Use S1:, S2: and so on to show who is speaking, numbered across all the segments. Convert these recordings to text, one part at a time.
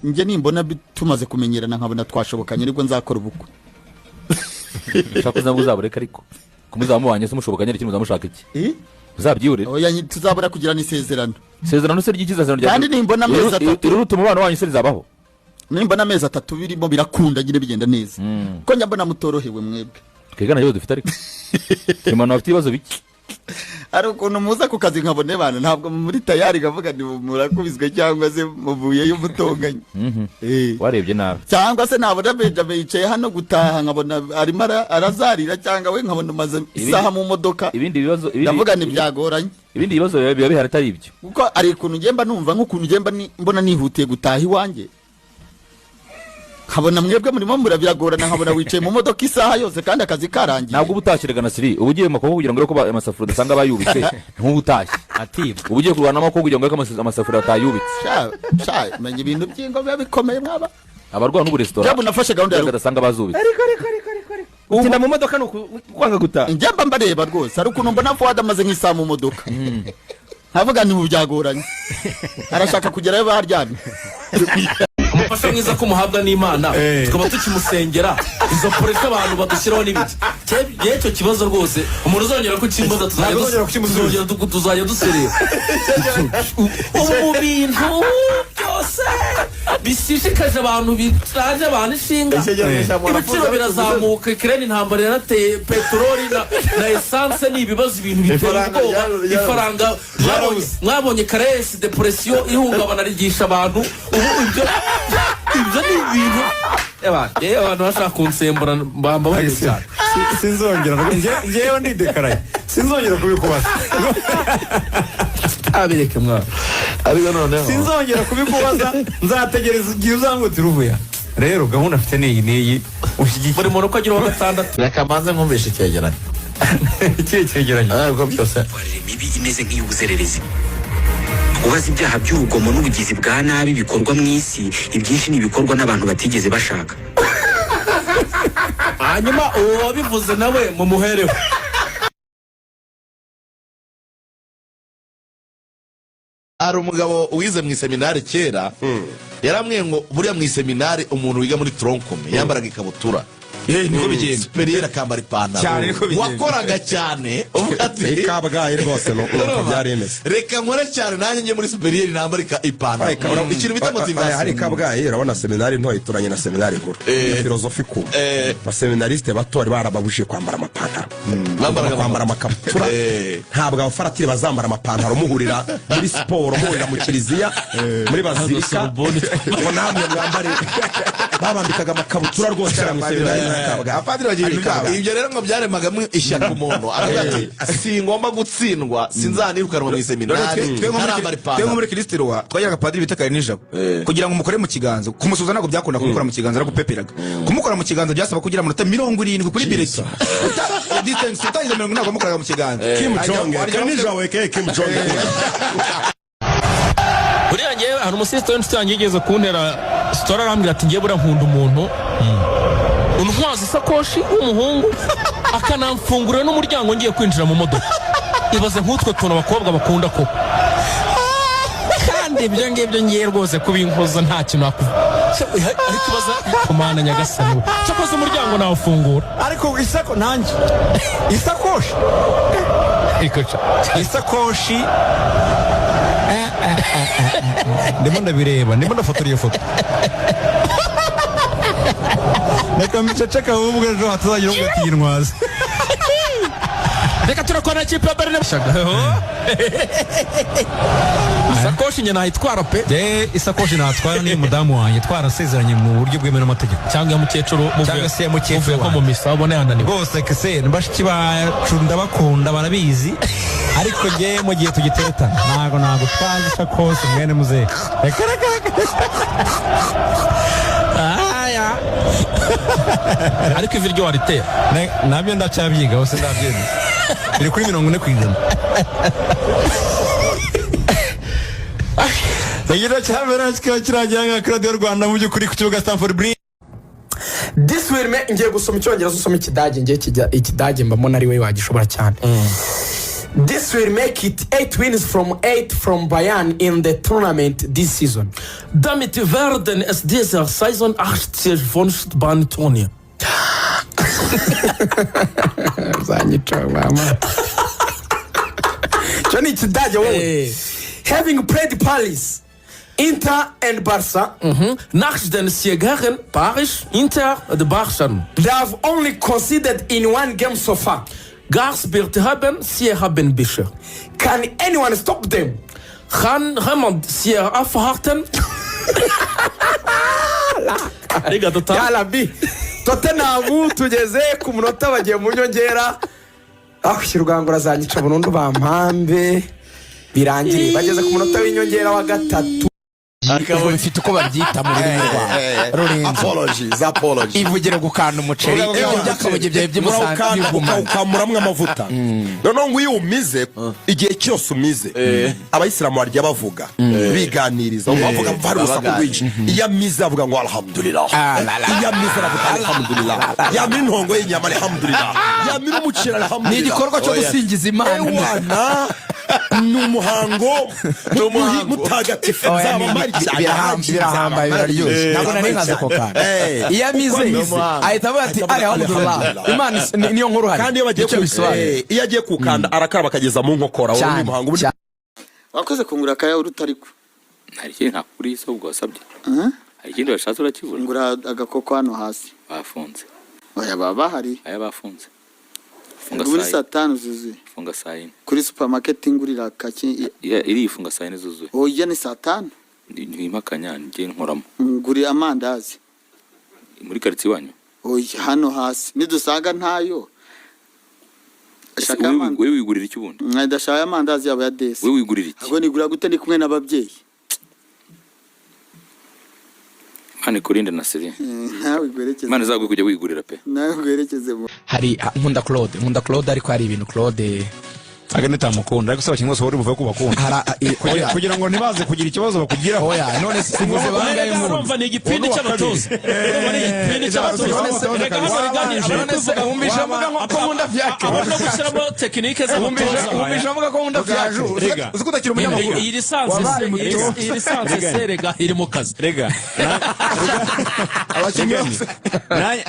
S1: Njye nimbona tumaze kumenyerana, nkabona twashobokanye, nibwo nzakora ubukwe.
S2: Ushaka uzaba uzabureka, ariko kumuzaba mubanye se mushobokanye, ikintu muzamushaka iki?
S1: Eh?
S2: Uzabyihorere.
S1: Oya, tuzabura kugirana isezerano.
S2: Isezerano se ry'iki? Isezerano rya
S1: Kandi nimbona amezi 3
S2: iruruta umubano wanyu se rizabaho?
S1: Nimbona amezi 3 birimo birakunda nyine, bigenda neza, ko njya mbona mutorohewe mwebwe.
S2: Twigana ibibazo dufite, ariko turi mu bantu bafite ibibazo bike.
S1: Hari ukuntu muza ku kazi nkabona abantu ntabwo muri tayari, nkavuga ni murakubiswe cyangwa se muvuyeyo mutonganye.
S2: Warebye nabi.
S1: Cyangwa se nabona Benjamin yicaye hano gutaha, nkabona arimo arazarira, cyangwa we nkabona umaze isaha mu modoka.
S2: Ibindi bibazo
S1: Ndavuga ni byagoranye.
S2: Ibindi bibazo biba bihari atari ibyo.
S1: Kuko hari ukuntu ngenda numva, nk'ukuntu ngenda mbona nihutiye gutaha iwanjye, nkabona mwebwe murimo biragorana, nkabona wicaye mu modoka isaha yose kandi akazi karangiye.
S2: Ntabwo uba utashye rega Nasiri, uba ugiye mu makoko kugira ngo urebe ko amasafuriya udasanga bayubitse, ntuba utashye.
S3: Atibwa.
S2: Uba ugiye kurwana n'amaboko kugira ngo urebe ko amasafuriya batayubitse.
S1: Sha sha, menya ibintu by'ingo biba bikomeye mwaba.
S2: Abarwana n'uburesitora
S1: Jabu nafashe gahunda ya
S2: kugira ngo adasanga bazubitse.
S4: Gutinda mu modoka ni kwanga gutaha.
S1: Njye mba mbareba rwose, hari ukuntu mbona Fuad amaze nk'isaha mu modoka, nkavuga nti ubu byagoranye, arashaka kugerayo baryamye.
S5: Umufasha mwiza ko muhabwa n'Imana, tukaba tukimusengera, izo pressure abantu badushyiraho n'ibiki? Icyo kibazo rwose, umuntu uzongera kukimbaza tuzajya
S6: Ntabwo uzongera kukimusubiza.
S5: Tuzajya duserera. Ubu mu bintu byose bishishikaje abantu, bitaje abantu ishinga, ibiciro birazamuka, ikirere, intambara yarateye, peteroli na essence ni ibibazo, ibintu biteye
S6: Ifaranga
S5: ubwoba. Ifaranga mwabonye karesi, dépression, ihungabana rigisha abantu. Ubu ibyo ni ibintu. Yewe, abantu bashaka kunsembura bambabarire cyane.
S6: Sinzongera, njyewe ndidekaraye, sinzongera kubikubaza.
S5: Abireke mwana.
S7: Ariko noneho
S6: Sinzongera kubikubaza, nzategereza igihe uzangutira uvuya. Rero gahunda afite ni iyi n'iyi, ushyigikiye.
S5: Buri muntu uko agira uwa gatandatu.
S7: Reka mbanze nkumvishe icyegeranyo.
S6: Ikihe cyegeranyo?
S7: Ariko byose
S8: Imyitwarire mibi imeze nk'iy'ubuzererezi. Ubaza ibyaha by'urugomo n'ubugizi bwa nabi bikorwa mu isi, ibyinshi ni ibikorwa n'abantu batigeze bashaka.
S5: Hanyuma uwo wabivuze nawe mumuhereho.
S7: Hari umugabo wize mu iseminari kera, yaramwiye ngo buriya mu iseminari umuntu wiga muri tronc commun yambaraga ikabutura.
S6: Niko bigenda.
S7: Supérieur akambara ipantaro.
S6: Cyane, niko bigenda.
S7: Wakoraga cyane uvuga ati
S9: I Kabgayi rwose nuko byari bimeze.
S7: Reka nkore cyane nanjye njye muri supérieur nambara ipantaro, ikintu bita
S9: Hari
S7: motivation.
S9: Kabgayi, urabona seminari nto ituranye na seminari nkuru ya philosophie ku baseminarisite bato bari barababujije kwambara amapantaro.
S7: Bambaraga
S9: kwambara amakabutura. Ntabwo abafaratiri bazambara amapantaro muhurira muri siporo, muhurira mu kiliziya, muri bazilika, ngo namwe mwambare. Babambikaga amakabutura rwose hariya mu seminari ya Kabgayi.
S7: Abapadiri bagira ibintu byabo. Ibyo rero ngo byaremagamo ishyaka umuntu, aravuga ati singomba gutsindwa, sinzanirukanwa mu iseminari ntarambara
S6: Twe nko muri
S7: ipantaro.
S6: Christ Roi twagiraga padiri bita Kare Nijabo. Kugira ngo umukore mu kiganza, kumusuhuza ntabwo byakunda, kumukora mu kiganza aragupeperaga. Kumukora mu kiganza byasaba kugira amanota 70 kuri bulletin. Distance utagize 40 ntabwo wamukoraga mu kiganza.
S9: Kim Jong Kanijabo aka Kim Jong.
S5: Buriya ngewe hari umusisiteri w'inshuti yanjye yigeze kuntera story, arambwira ati ngewe buriya nkunda umuntu untwaza isakoshi w'umuhungu, akanamfungurira n'umuryango ngiye kwinjira mu modoka. Ibaze nk'utwo tuntu abakobwa bakunda koko! Kandi ibyo ngibyo ngiye rwose kubinkoza nta kintu nakuvuga, ariko ibaza kumana nyagasani we, cyakoze umuryango nawufungura.
S6: Ariko isako nanjye isakoshi
S5: Ariko
S6: isakoshi ndimo ndabireba, ndimo ndafotora iyo foto. Reka mbiceceka, ahubwo ejo hatazagira uvuga ati yintwaze.
S5: Reka turakora ikipe ya Berlin. Isakoshi njye nayitwara pe.
S6: Je isakoshi natwara ni umudamu wanjye, twarasezeranye mu buryo bwemewe n'amategeko.
S5: Cyangwa ya mukecuru muvuye
S6: Cyangwa se ya mukecuru
S5: muvuye nko mu
S6: wanjye.
S5: misa ubone yananiwe.
S6: Rwose kese bashiki bacu ndabakunda, barabizi, ariko njye mu gihe tugitereta ntabwo nagutwaza isakoshi mwene muzehe. Reka reka reka.
S5: Aya, ariko ivi ryo waritera.
S6: Nabyo ndacyabyiga, hose ndabyemeza, biri kuri 40%. Igice cya mbere kikaba kirangira nka kuri Radiyo Rwanda, mu by'ukuri ku kibuga Stamford Bridge.
S10: This will ngiye gusoma icyongereza, usoma ikidage. Ngiye kijya ikidage, mbamo ari we wagishobora cyane. This will make it eight wins from eight from Bayern in the tournament this season.
S5: Damit werden es dieser Saison 80 Wunschbahn-Turnier.
S10: Uzanyica mama. Icyo ni Ikidage wowe. Having played Paris, Inter and Barca,
S5: Nach den Siegern Paris, Inter de Barca.
S10: They have only conceded in one game so far.
S5: Gas wird haben, sie haben Bisher.
S10: Can anyone stop them?
S5: Kann jemand sie aufhalten? Rega dutahe.
S10: Yarabi Tottenham tugeze ku munota, bagiye mu nyongera. Aho Rugangura azanyica burundu, bampambe birangire. Bageze ku munota w'inyongera wa gatatu.
S3: Ubwo bifite uko babyita mu rurimi rwawe, Rurenzo.
S7: Apologies, apologies.
S3: Ivugire gukanda umuceri, ibyo by'akabuge byawe by'imusanze
S9: Urawukanda,
S3: bigumana.
S9: Ukawukamuramwo amavuta. Noneho ngo iyo umize, igihe cyose umize, abayisilamu barya bavuga biganiriza, bavuga hari urusaku rwinshi. Iyo amize avuga ngo alhamdulillah.
S3: Ah, la, la.
S9: Iyo amize aravuga alhamdulillah, yamira intongo y'inyama alhamdulillah, yamira umuceri alhamdulillah.
S3: Ni igikorwa cyo gusingiza Imana.
S9: Ewana, ni umuhango mutagatifu.
S3: Oya,
S9: Nzaba mpari cyane.
S3: Birahambaye, biraryoshye. Ntabwo nari nkazi ako kantu. Iyo amize ahita avuga ati alhamdulillah, Imana niyo nkuru hari.
S9: Kandi iyo bagiye
S3: Nicyo bisobanuye.
S9: Iyo agiye kuwukanda arakaraba akageza mu nkokora. Uwo ni
S3: Cyane,
S9: umuhango
S3: cyane.
S1: Wakoze kungura akayawurute ariko.
S2: Hari ikindi ntakuriye se ubwo wasabye? Hari ikindi washatse urakibura?
S1: Ngura agakoko hano hasi.
S2: Bafunze.
S1: Oya, baba bahari.
S2: Aya bafunze. Funga.
S1: Muri
S2: Saa
S1: saa
S2: yine.
S1: 5 zuzuye.
S2: Funga saa 4.
S1: Kuri supermarket ngurira kaki.
S2: Iri ifunga saa 4 zuzuye.
S1: Oya, ni saa 5.
S2: Ntimpakanya, njye nkoramo.
S1: Ngurira amandazi.
S2: Muri karitsiye iwanyu?
S1: Oya, hano hasi nidusanga ntayo.
S2: Ese
S1: Shaka
S2: wowe wigurira iki ubundi?
S1: Ndashaka amandazi yabo ya desi.
S2: Wowe wigurira iki?
S1: Ahubwo nigura gute ndi kumwe n'ababyeyi?
S2: Imana ikurinde na seri.
S1: Nawe gwerekeze.
S2: Imana izaguhe kujya wigurira pe.
S1: Nawe gwerekeze mu
S3: Hari nkunda Claude, nkunda Claude, ariko hari ibintu Claude
S6: Agende utamukunda, ariko se abakinnyi bose bari buvuge ko bakunda
S3: Oya.
S6: Kugira ngo ntibaze kugira ikibazo bakugiraho.
S3: Oya, none se simvuze bangahe nkunda?
S5: Urumva ni igipindi cy'abatoza, urumva ni igipindi cy'abatoza. Reka hano riganije.
S3: None se wumvisha avuga ngo ko nkunda Fiacre?
S5: Abo no gushyiramo tekinike z'abatoza.
S3: Wumvisha avuga ko nkunda Fiacre?
S6: Rega. Uzi ko utakiri umunyamakuru.
S5: Iyi licence se, iyi licence se, rega iri mu kazi.
S6: Rega.
S7: Abakinnyi bose.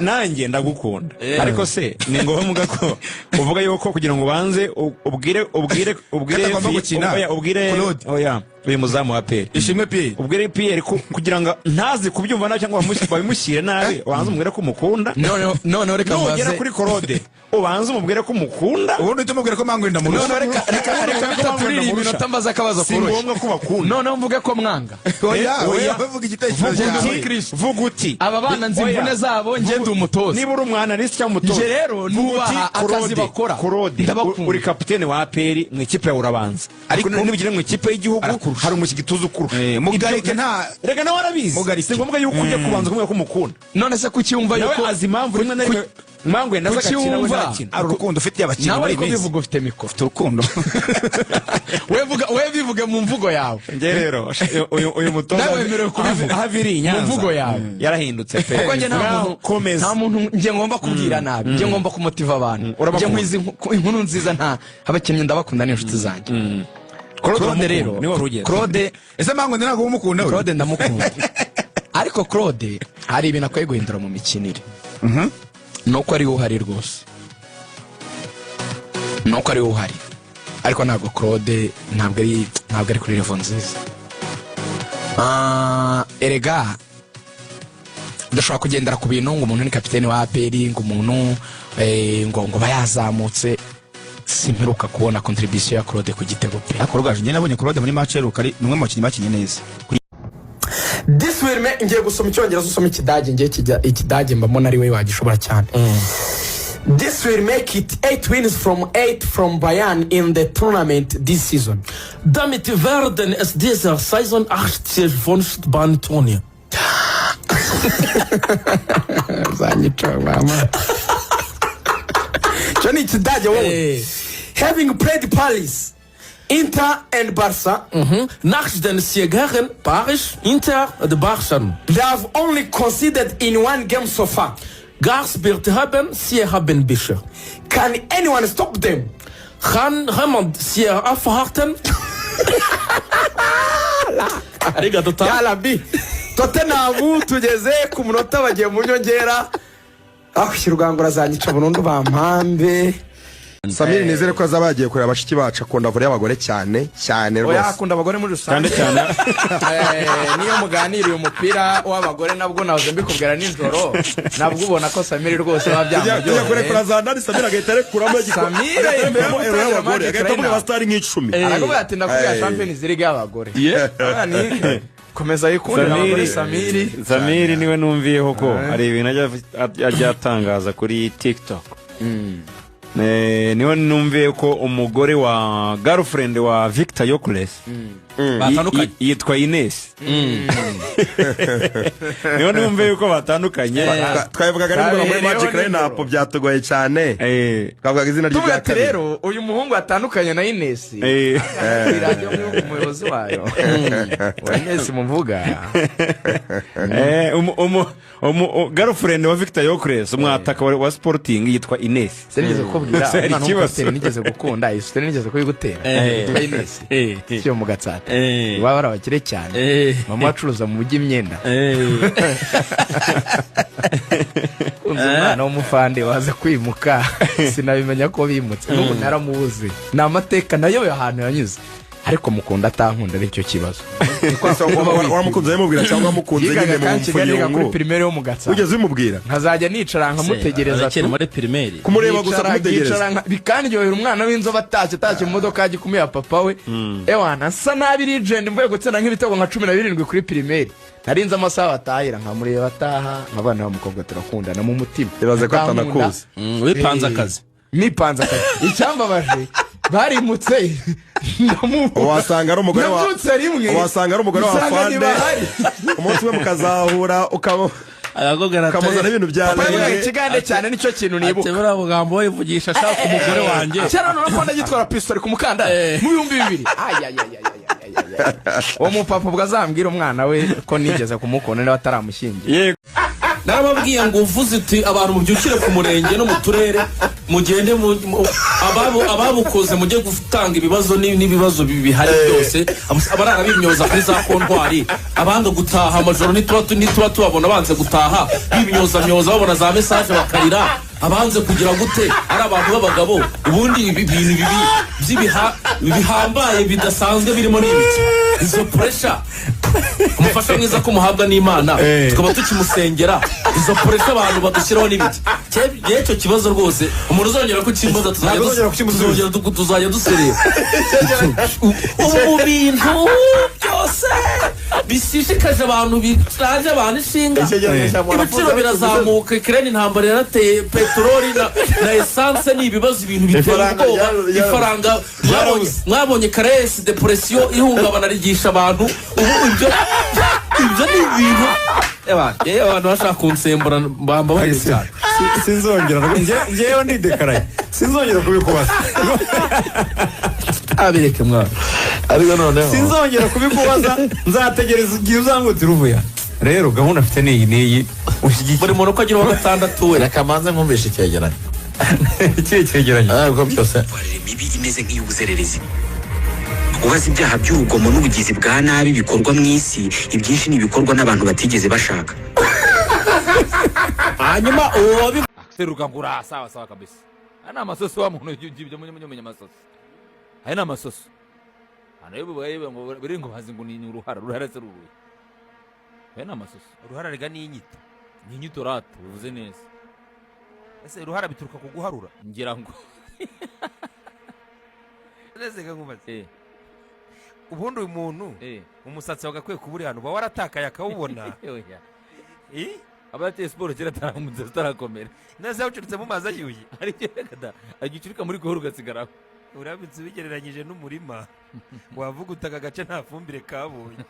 S6: Nanjye ndagukunda, ariko se ni ngombwa ko uvuga yuko kugira ngo ubanze ubwire
S11: Katagomba gukina.
S6: Oya, ubwire
S11: Claude.
S6: Oya, uyu muzamu wa APR.
S11: Ishimwe Pierre.
S6: Ubwire Pierre ko kugira ngo ntazi kubyumva nabi cyangwa babimushyire nabi, ubanze umubwire ko umukunda.
S3: Noneho reka
S6: Nugera
S3: mbaze.
S6: kuri Claude ubanze umubwire ko umukunda.
S11: Ubundi uhite umubwira ko Mangwenda ndamurusha.
S3: Noneho reka bitaturira iminota, mbaze akabazo
S6: Si
S3: koroshye.
S6: ngombwa ko bakunda.
S3: Noneho mvuge ko mwanga?
S11: Oya.
S6: Oya.
S11: Oya, uvuga igitekerezo
S6: Vuga
S11: cyawe.
S6: uti, vuga uti
S3: Aba bana nzi
S6: Oya.
S3: imvune zabo, njye ndi umutoza.
S6: Niba uri umwanalisi cyangwa umutoza,
S3: Njye rero
S6: vuga uti,
S3: nubaha akazi
S6: Claude,
S3: bakora.
S6: Claude,
S3: Ndabakunda.
S6: uri kapitene wa APR, mu ikipe yawe urabanza, ariko nibugire mu ikipe y'igihugu hari umukinnyi tuzi ukurusha.
S11: Mugarike
S6: Ibyo- Rega nawe arabizi.
S11: Mugarike.
S6: Si ngombwa yuko ujya kubanza kumubwira ko umukunda.
S3: None se kuki wumva
S6: Nawe
S3: yuko
S6: azi impamvu rimwe na rimwe Mangwenda aza
S3: kuki
S6: agakina, we
S3: wumva
S6: ntakina.
S11: Ari urukundo ufitiye abakinnyi
S3: Nawe
S11: muri
S3: ariko
S11: iyi minsi.
S3: bivuga ufite mikoro.
S11: Ufite urukundo.
S3: We bivuge mu mvugo yawe.
S6: Njye rero uyu mutoza
S3: Nawe wemerewe kubivuga.
S6: aho aviriye i Nyanza
S3: Mu mvugo yawe.
S6: yarahindutse pe.
S3: Kuko njye nta
S6: Ngaho,
S3: muntu
S6: komeza.
S3: nta muntu njye ngomba kubwira nabi, njye ngomba kumotiva abantu.
S6: Urabakunda.
S3: Njye nkwizi inkuru nziza, nta abakinnyi ndabakunda, ni inshuti zanjye.
S6: Claude
S3: Claude
S6: uramukunda,
S3: rero
S6: niwe wari ugeze.
S3: Claude.
S11: Ese Mangwenda ntabwo umukunda we?
S3: Claude ndamukunda, ariko Claude hari ibintu akwiye guhindura mu mikinire. Nuko ari we uhari rwose, nuko ari we uhari, ariko ntabwo Claude ntabwo ari kuri level nziza. Erega dushobora kugendera ku bintu ngo umuntu ni kapitene wa APR, ngo umuntu ngo bayazamutse. Simperuka kubona contribution ya Claude ku gitego pe.
S11: Ariko Rugaju, njye nabonye Claude muri match iheruka ari ni umwe mu bakinnyi bakinnye neza.
S10: This will make, ngiye gusoma Icyongereza, usoma Ikidage. Ngiye Ikidage mbamo ari we wagishobora cyane. This will make it eight wins from eight from Bayern in the tournament this season.
S5: Damit werden es dieser Saison 80 Wunschbahn-Turnier.
S10: Uzanyica mama. Icyo ni Ikidage wowe. Having played Paris, Inter and Barca,
S5: Nach den Siegern Paris, Inter de Barca.
S10: They have only conceded in one game so far.
S5: Gas wird haben, sie haben Bisher.
S10: Can anyone stop them?
S5: Han Hamad Sierra Afaharten. Arigato ta.
S10: Yarabi Tottenham tugeze ku munota, bagiye mu nyongera. Aho Rugangura azanyica burundu bampambe.
S9: Samiri, nizere ko azaba yagiye kureba bashiki bacu. Akunda volley y'abagore cyane cyane
S10: Oya,
S9: rwose.
S10: akunda abagore muri rusange.
S12: Cyane cyane.
S10: Niyo muganiriye umupira w'abagore, nabwo nahoze mbikubwira nijoro, nabwo ubona ko Samiri rwose biba
S9: Tujya
S10: byamuryoheye.
S9: kurekura za ndani, Samiri agahita arekuramo.
S10: Samiri
S9: Agahita
S10: imbere
S9: ero y'abagore,
S10: y'abagore
S9: agahita avuga abasitari nk'icumi.
S10: Aravuga ati: "Ndakubwira Champions League y'abagore." Ah, komeza yikundira abagore Samiri.
S12: Samiri niwe numviyeho ko hari ibintu ajya atangaza kuri TikTok. Niwe numviye ko umugore wa girlfriend wa Victor Gyökeres
S4: Batandukanye.
S12: yitwa Ines. Niwe numviye yuko batandukanye.
S9: Twabivugaga nimugoroba muri
S10: Twabihereyeho
S9: Magic
S10: nijoro.
S9: Line Up, byatugoye cyane. Twavugaga izina
S10: Tuvuga
S9: rya
S10: ati
S9: kabiri.
S10: rero uyu muhungu atandukanye na Ines, iradiyo umuyobozi wayo wa Ines muvuga.
S12: Girlfriend wa Victor Gyökeres, umwataka wa Sporting, yitwa Ines.
S10: Sinigeze kukubwira
S12: Hari
S10: umwana
S12: ikibazo.
S10: w'umupasiteri nigeze gukunda? Iyo nigeze kubigutera, yitwa Ines cyo mu Gatsata, iwabo ari abakire cyane, mama acuruza mu mujyi imyenda. Kunze umwana w'umufande waza kwimuka, sinabimenya ko bimutse, n'ubu naramubuze. Ni amateka nayo ahantu yanyuze, ariko mukunda atankunda, aricyo kibazo.
S9: Wamukunze abimubwira cyangwa wamukunze
S10: Yigaga
S9: nyine mu
S10: kandi Kigali, yiga kuri
S9: mfunyungu?
S10: primaire yo mu Gatsata.
S9: Ugeze ubimubwira?
S10: Nkazajya nicara nkamutegereza.
S5: Arakiri muri primaire.
S9: Kumureba gusa,
S10: Nicara,
S9: kumutegereza.
S10: nkicara bikandyohera, umwana w'inzobe atashye mu modoka yagikumye ya papa we. Ewana, nsa nabi, legend, mvuye gutsinda nk'ibitego nka 17 kuri primaire, narinze amasaha batahira, nkamureba ataha, nkabana b'umukobwa turakundana mu mutima.
S9: Ibaze ko
S10: Atankunda.
S9: atanakuzi.
S5: Wipanze akazi.
S10: Nipanze akazi. Icyambabaje, barimutse ndamubura.
S9: Wasanga ari umugore wa
S10: Nabyutse rimwe
S9: Wasanga ari umugore wa
S10: nsanga
S9: fande.
S10: ntibahari.
S9: Umunsi umwe mukazahura, ukaba ukamuzana ibintu bya
S10: Papa yavugaga
S9: rege.
S10: ikigande cyane, nicyo kintu nibuka.
S5: Ati buriya bugambo wivugisha ashaka umugore wanjye.
S10: Kera noneho ko ndagitwara pistori ku mukandara mu 2000. Ay, ay, ay, ay, ay, ay, ay, ay. Uwo mupapa ubwo azambwira umwana we ko nigeze kumukunda niba ataramushyingiye.
S12: Yego.
S5: Narababwiye ngo uvuze uti abantu mubyukire ku murenge no mu turere, mugende ababukoze mujye gutanga ibibazo n'ibibazo bihari byose. Abarara bimyoza kuri za kontwari, abanga gutaha amajoro, nituba tubabona banze gutaha bimyoza myoza, babona za message bakarira, abanze kugira gute, ari abantu b'abagabo. Ubundi ibi bintu bibi bihambaye bidasanzwe birimo n'ibiki? Izo pressure, umufasha mwiza ko muhabwa n'Imana, tukaba tukimusengera, izo pressure abantu badushyiraho n'ibiki? Icyo kibazo rwose umuntu uzongera kukimbaza tuzajya
S9: Ntabwo uzongera kukimusubiza.
S5: tuzajya duserera. Ubu mu bintu byose bishishikaje abantu, biraje abantu ishinga, ibiciro birazamuka, ikirere, intambara yarateye, peteroli na essence ni ibibazo, ibintu biteye
S7: Ifaranga
S5: ubwoba.
S7: ryarabuze.
S5: Ifaranga mwabonye karesi, dépression, ihungabana rigisha abantu. Ubu ibyo ni ibintu. Eba, yewe, abantu bashaka kunsembura bambabarire cyane.
S12: Sinzongera. Njyewe ndidekaraye, sinzongera kubikubaza.
S5: Abireke mwana.
S7: Ariko noneho
S12: Sinzongera kubikubaza, nzategereza igihe uzangutira uvuya. Rero gahunda afite ni iyi n'iyi ushyigikiye.
S5: Buri muntu uko agira uwa gatandatu we.
S7: Reka manze nkumvishe icyegeranyo.
S12: Ikihe cyegeranyo?
S7: Ariko byose
S8: Imyitwarire mibi imeze nk'iy'ubuzererezi. Ubaza ibyaha by'urugomo n'ubugizi bwa nabi bikorwa mu isi, ibyinshi ni ibikorwa n'abantu batigeze bashaka.
S5: Hanyuma uwo wabi
S2: Serugangura, sawa sawa kabisa. Aya ni amasoso wa muntu ujya mumenya amasoso. Aya ni amasoso hano iyo bibaye ngo biri ngo bazi ngo ni uruhara, uruhara se ruruye. Aya ni amasoso.
S4: Uruhara rega ni inyito.
S2: Ni inyito rata, bivuze neza.
S4: Ese uruhara bituruka ku guharura?
S2: Ngira ngo.
S4: Ese nkubaze, ubundi uyu muntu umusatsi wagakwiye kuba uri hano, uba waratakaye akawubona?
S2: Oya.
S4: Eh?
S2: Aba yateye siporo kera, ataramutse atarakomera.
S4: Neza yawucuritse mu mazi ashyushye.
S2: Ariko reka da, agicuruka muri gahoro ugasigaraho.
S4: Uramutse ubigereranyije n'umurima, wavuga utaka agace nta fumbire kabonye.